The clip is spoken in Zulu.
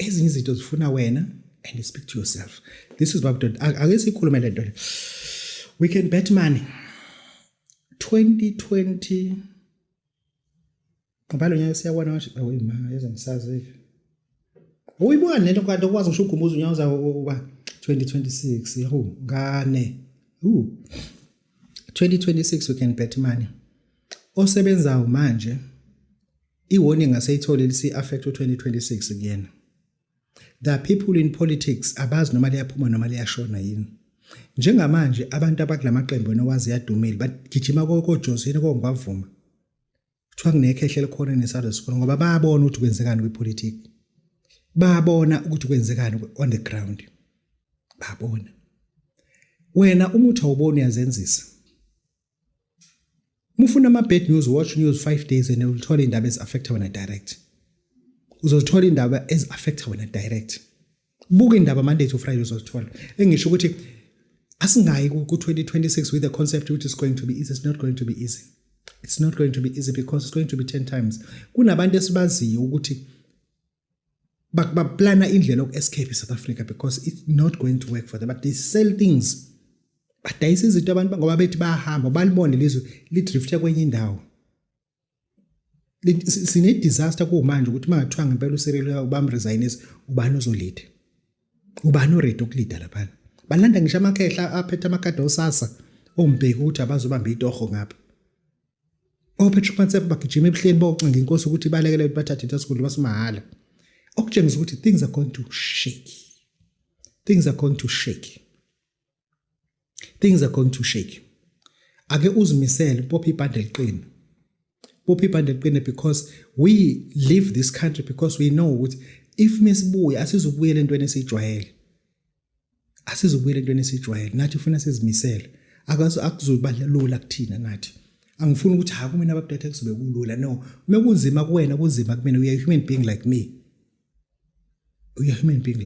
Ezinye izinto zifuna wena and you speak to yourself. This is what ake sikhulume le nto le. We can bet money. 2020 ngoba lo nyaka siyabona manje, awu ma ezangisazi. Uyibona lento kanti okwazi ngisho ugumuza unyawo zawo uba 2026 yahu ngane. 2026 we can bet money. Osebenzayo manje i-warning aseyitholile si-affect u-2026 kuyena. There are people in politics abazi noma liyaphuma noma liyashona yini. Njengamanje abantu abakulamaqembu wena owazi yadumile bagijima koJosini kongwavuma. Kuthiwa kunekhehle elikhona nesalo sikolo ngoba bayabona ukuthi kwenzekani kwipolitiki. Bayabona ukuthi kwenzekani on the ground. Babona. Wena uma uthi awuboni uyazenzisa. Uma ufuna ama-bad news, watch news 5 days and ulithola iy'ndaba ezi-affecta wena direct. Uzozithola iy'ndaba ezi-affecta wena direct. Buka indaba Monday to Friday, uzozithola. Engisho ukuthi asingayi ku-2026 with the concept ukuthi it's going to be easy. It's not going to be easy. It's not going to be easy because it's going to be 10 times. Kunabantu esibaziyo ukuthi baplana indlela yoku-escape i-South Africa because it's not going to work for them, but they sell things, badayisa izinto abantu ngoba bethi bayahamba, balibone lizwe lidrifte kwenye indawo. Sine-disaster kumanje ukuthi uma ngathiwa ngempela uCyril bamresignise, ubani ozolida? Ubani oready ukulida laphana? Balanda ngisho amakhehla aphethe amakhadi osasa ombheki ukuthi abazobamba itoho ngapha. OPatrick Motsepe bagijima ebuhleni bocinga inkosi ukuthi ibalekele ukuthi bathathe into esikhulu basimahhala, okutshengisa ukuthi things are going to shake, things are going to shake, things are going to shake. Ake uzimisele, bopha ibhande liqine, bopha ibhande liqine, because we leave this country because we know ukuthi if mesibuya asizubuyela entweni esiyijwayele, asizubuyela entweni esiyijwayele. Nathi ufuna sizimisele, akaze akuzoba lula kuthina nathi. Angifuni ukuthi ha kumina ababudethe kuzobe kulula. No, uma kunzima kuwena, kunzima kumina. We are human being like me, we are human being.